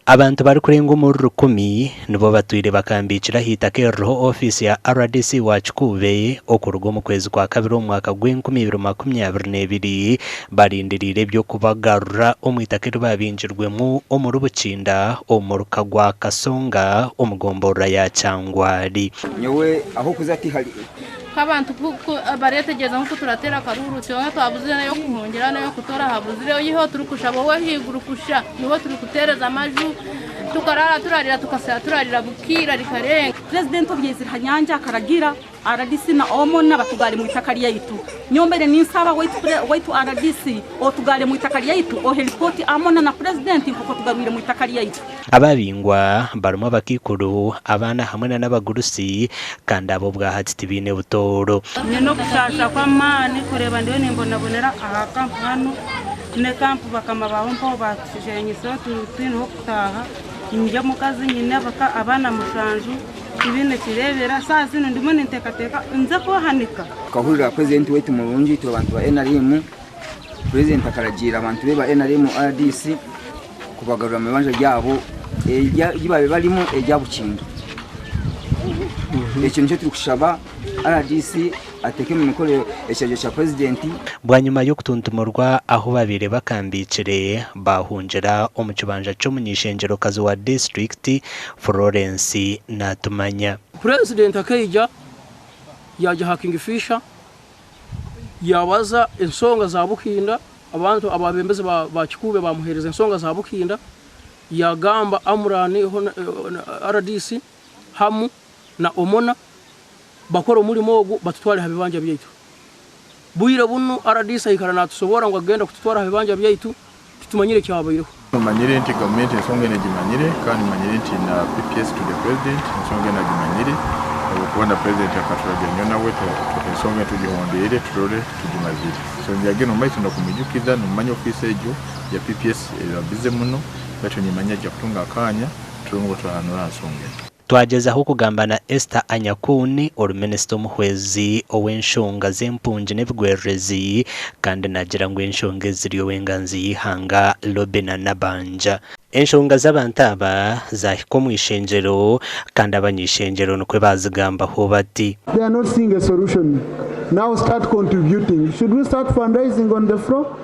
Abantu barikurenga omuri rukumi nibo batwire bakambiikire ah'eitaka eririho ofiisi ya rdc wa Kikuube okuruga omu kwezi kwa kabiri omu mwaka gw'enkumi ibiri makumi abiri n'ebiri barindiriire eby'okubagarura omu itaka eri baabingirwemu omuri Bukinda omu muruka gwa Kasonga omu gomborora ya Kyangwali. Nyowe ah'okuza tihari. Nk'abantu ku ku bareetegyereza nk'oku turateera akaruuru kyonka twabuzire n'ey'okuhungira n'ey'okutoora habuzire oihireho turikushaba ow'ahaiguru kusha niwe turikuteereza amaju tukaraara turarira tukasya turarira bukiira rikarenga. Purezidenti obu yaizire ha nyanja akaragira rdc na Omona batugaare mu itaka ryaitu. Nyowe mbaire ninsaba waitu waitu rdc otugaare mu itaka ryaitu ohe ripooti Amona na Purezidenti nk'oku otugarwire mu itaka ryaitu. Ababingwa barimu abakaikuru, abaana hamwe n'abagurusi kandi abo obwahati tibaine butooro. Nyine okushaasha kw'amaani kureeba ndiyo nimbonabonera aha kampu hanu n'ekampu bakama baaho mpaho baatushenyiseho titwine h'okutaaha. Ndi omukazi nyine abaana mushanju tibaine kireebera. Shaaha zinu ndimu ninteekateeka nze kwehanika. Tukahurira Purezidenti waitu murungi itwe abantu ba nrm, Purezidenti akaragiira abantu be ba nrm rdc kubagarura omu bibanja byabo ebi baabaire barimu erya Bukindu. Ekyo nikyo turikushaba rdc ateeke omu mikoro ekiragiro kya Purezidenti. Bwanyima y'okutuntumurwa ahu babaire bakambiikire, baahungira omu kibanja ky'omuny'eishengyerokazi wa disiturikiti, Florence Natumanya. Purezidenti akaija yaaja aha Kingfisher yaabaza ensonga za Bukinda, abantu ababembezi ba Kikuube baamuheereza ensonga za Bukinda, yaagamba Amran rdc hamu na Omona bakore omurimo ogu batutware aha bibanja byaitu. Bwire bunu rdc aikara naatusoboora ngu agenda kututwara aha bibanja byaitu, titumanyire ekyabaireho. Manyire nti gavumenti ensonga enu egimanyire kandi manyire nti na PPS to the president ensonga enu agimanyire habwokuba na president akaturagira nyowe nawe ensonga enu tugihondeere turole tugimazire. So ngyagenda omu maiso nokumwijukiza nimumanya ofiisi egyo ya PPS eba busy muno baitu nimanya aija kutunga akaanya turole ngu twahanura ha nsonga enu. Twagyezaho kugamba na Esther Anyakun, ori minisita omuhwezi ow'enshonga z'empungi n'ebigwererezi kandi naagira ngu enshonga ezi ziri ow'enganzi y'eihanga Robinah Nabbanja. Enshonga z'abantu aba zaahika omu ishengyero kandi abany'ishengyero nikwo baazigambaho bati. They are not seeing a solution. Now start contributing. Should we start fundraising on the floor?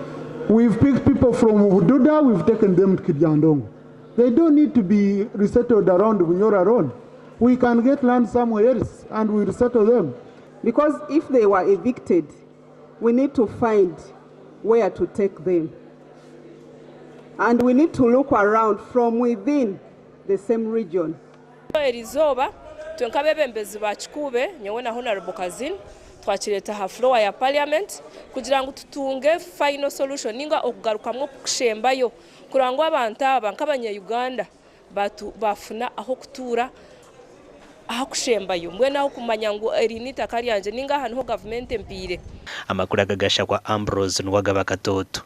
We've picked people from Bududa, we've taken them to Kiryandongo. They don't need to be resettled around Bunyoro alone. We can get land somewhere else and we resettle them. Because if they were evicted, we need to find where to take them. And we need to look around from within the same region. Eriizooba, itwe nk'abeebembezi ba Kikuube, nyowe na Hon. Kazini, twakireeta aha floor ya Parliament kugira ngu tutunge final solution ninga okugarukamu okukushembayo kureba ngu abantu aba nk'abanya Uganda baafuna ah'okutuura ahakushembayo mbwenu ah'okumanya ngu eri n'eitaka ryangye ninga aha niho gavumenti empiire. Amakuru aga gashakwa Ambrose Nuwagaba Katooto.